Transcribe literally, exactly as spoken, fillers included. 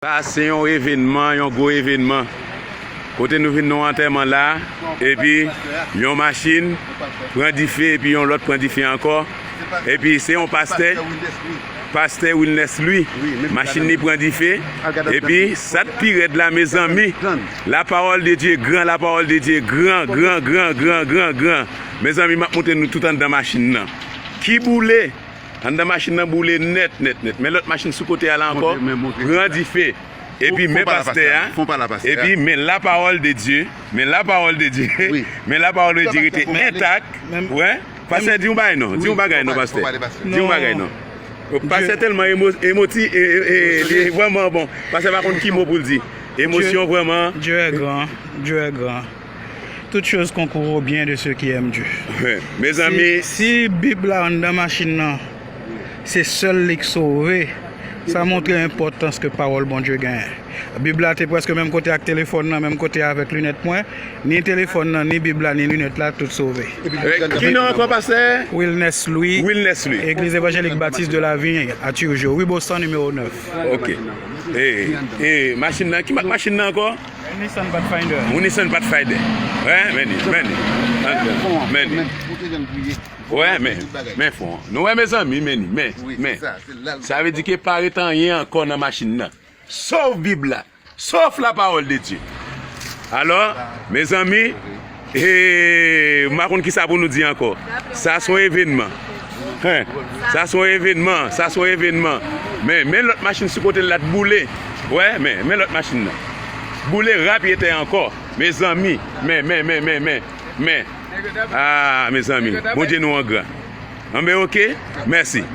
Sa se yon evènman, yon gwo evènman. Kote nou vin nan yon antèman la, epi yon machin pran dife, epi yon lòt pran dife ankò. Epi se yon pastè, pastè Wilness Louis. Machin li pran dife, epi sa k pi rèd la, mezanmi. La parole de Dieu grand, la parole de Dieu grand, grand, grand, grand, grand, grand. Mezanmi, m ap montre nou tout anndan machin nan. Ki boule! Anndan machin nan boule nèt, nèt, nèt. Men lòt machin sou kote a la ankò, pran dife. Epi men pastè a, epi men la parole de Dieu, men la parole de Dieu, men la parole de Dieu rete entak. Wè, pastè, di yon bagay non, di yon bagay non, pastè. Di yon bagay non. Pastè tèlman emo- emoti, e, e, e, li vrèman bon. Pastè pa konn ki mo pou l di. Emosyon vrèman. Dieu est grand, Dieu est grand. Toutes choses concourent au bien de ceux qui aiment Dieu. Mezanmi, si, si Bib la anndan machin nan, se sèl li k sove, sa montre enpòtans ke pawòl Bondye genyen. Bib la te prèske menm kote ak telefòn nan, menm kote avèk linèt mwen. Ni telefòn nan, ni Bib la, ni linèt la, tout sove. Ki non ankò, pastè? Wilness Louis, Wilness Louis. Église Évangélique Baptiste de la Vigne à Turgeau, rue Boston, numéro neuf. Ok. E, e, machin nan, ki mak machin nan ankò? Nissan Pathfinder. Yon Nissan Pathfinder. Wè, men li, men li. Men li. Wè, men, men fon. Nou wè, mezanmi, men li, men, men. Sa vle di ke pa ret anyen ankò nan machin nan. Sof Bib la. Sof la parole de Dieu. Alò, mezanmi, e, m pa konn ki sa pou nou di ankò. Sa se yon evènman. Hen. Sa se yon evènman, sa se yon evènman. Men, men lòt machin sou kote l la t boule. Wè, men, men lòt machin nan. Boule rapyetè ankò. Mezanmi, men, men, men, men, men, men. Ah, mezanmi, Bondye nou an gran. Anben, ok, mèsi.